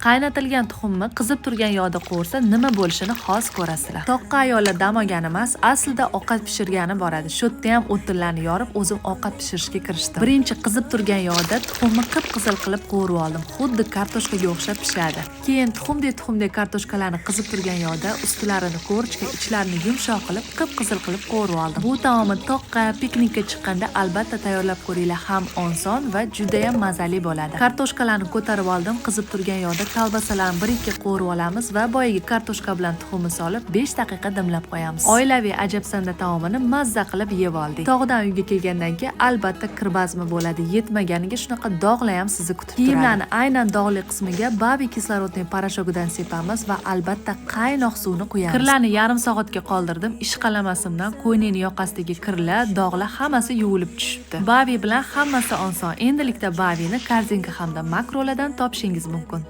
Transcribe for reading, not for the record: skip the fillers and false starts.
Qaynatilgan tuxumni qizib turgan yog'da qovursa, nima bo'lishini hozir ko'rasizlar. Toqqa ayollar dam olgani emas, aslida ovqat pishirgani boradi. Shu yerda ham o'tinlarni yorib, o'zim ovqat pishirishga kirishdim. Birinchi qizib turgan yog'da tuxumni qip-qizil qilib qovurib oldim. Xuddi kartoshkaga o'xshab pishadi. Keyin tuxumdek tuxumdek kartoshkalarni qizib turgan yog'da ustilarini корочка, ichlarini yumshoq qilib, qip-qizil qilib qovurib oldim. Bu taomni toqqa, piknikka chiqqanda albatta tayyorlab ko'ringlar, ham oson va juda ham mazali bo'ladi. Kartoshkalarni ko'tarib oldim, qizib turgan yog'da kolbasalarni bir ikki qovurib olamiz va boyagi kartoshka bilan tuxumni solib 5 daqiqa dimlab qo'yamiz. Oilaviy ajabsanda taomini mazza qilib yeb oldik. Tog'dan uyga kelgandan keyin albatta kir bazmi bo'ladi. Yetmaganiga shunaqa dog'lar ham sizni kutib turadi. Kiyimlarni aynan dog'li qismiga Babi кислородный порошок idan sepamiz va albatta qaynoq suvni quyamiz. Kirlarni yarim soatga qoldirdim. Ishqalamasimdan ko'ylakning yoqasidagi kirlar, dog'lar hammasi yuvilib tushibdi. Babi bilan hammasi oson. Endilikda Babini Korzinka hamda Makrolardan topishingiz mumkin.